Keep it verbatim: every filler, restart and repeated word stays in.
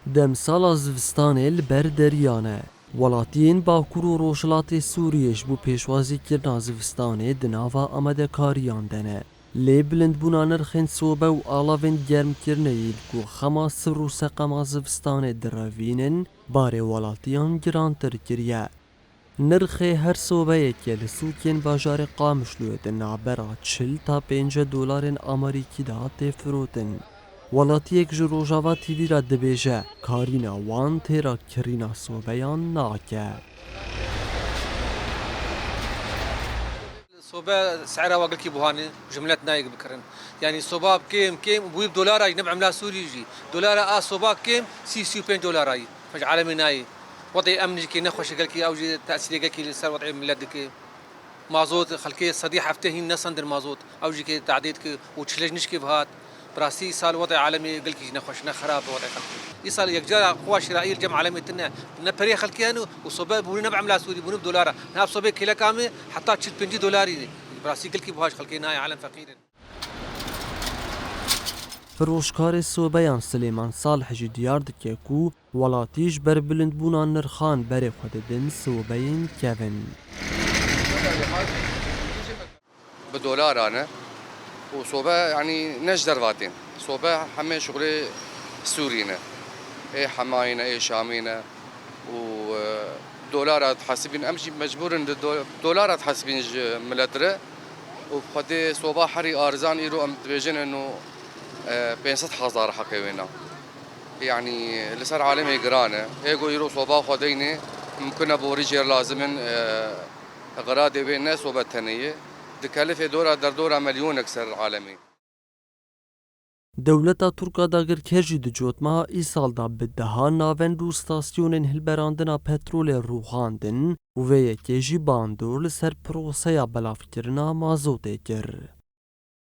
Demsala zivistanê li ber deriyan e. Welatiyên Bakur û Rojhilatê Sûriyê ji bo pêşwazîkirina zivistanê di nava amadekariyan de ne. Lê bilindbûna nirxên sobe û alavên germkirinê yê ku xema sir û seqema zivistanê direvînin, barê welatiyan girantir kiriye. Nirxê her sobeyekê li sûkên bajarê Qamişloyê di navbera çil ta pêncî dolarên Amerîkî de tê firotin. Welatiyek ji Rojava T V re dibêje, karîna wan têra kirîna sobeyan nake. Sobe sera wa gelkî buhanî ji milet nayê bikirin. Yanî soba kêm kêm bûyî bi dolara jî, ne bi emla Sûrî jî. Dolara a soba kêm sî, sî û pênc dolara yî. Ji alemê nayê. Wextê emnî jî kê nexweş e gelkî, ew jî tesîrê gelkî li ser wextê milet dike. Mazot, xelkê sedî heftê hîn nesandin mazot. Ew jî kê tadê dike û çilej nişkê bihat. Bi rastî îsal wextê alemê gelkî jî nexweş, ne xerab e wextê xelkê. Îsal yekcara quwa şirayî li cem alemê tune. Ne perê xelkê hene û sobe bûne ne bi emla Sûrî, bûne bi dolara. Niha bi sobê kêleka me heta çil pêncî dolarî. Bi rastî gelkî buha ji xelkê nayê, alem feqîr in. Firoşkarê sobeyan Silêman Salih jî diyar dike ku welatî ji ber bilindbûna nirxan berê xwe didin sobeyên kevin. Bi dolara ne û sobe, yanî ne ji dervatên. Sobe hemê şixulê Sûrî ne. Ê Hemayê ne, ê Şamê ne. û, e, dolara dihesibîn. Em jî mecbûr in di do-, dolara dihesibîn ji milet re. Û xwedê soba herî arzan îro em dibêjin ino, e, pênc sed hezar heqê wê ne. Yanî li ser alemê giran e. Ê ku îro soba xwe deynê, mimkun e borî jêr lazim in, e, xiradê wê ne sobe tenê ye. Dikelifê dora derdora milyonek ser alemê. Dewleta Tirk a dagirker jî di cotmeha îsal de bi dehan navend û stasyonên hilberandina petrolê rûxandin û vê yekê jî bandor li ser proseya belavkirina mazotê kir.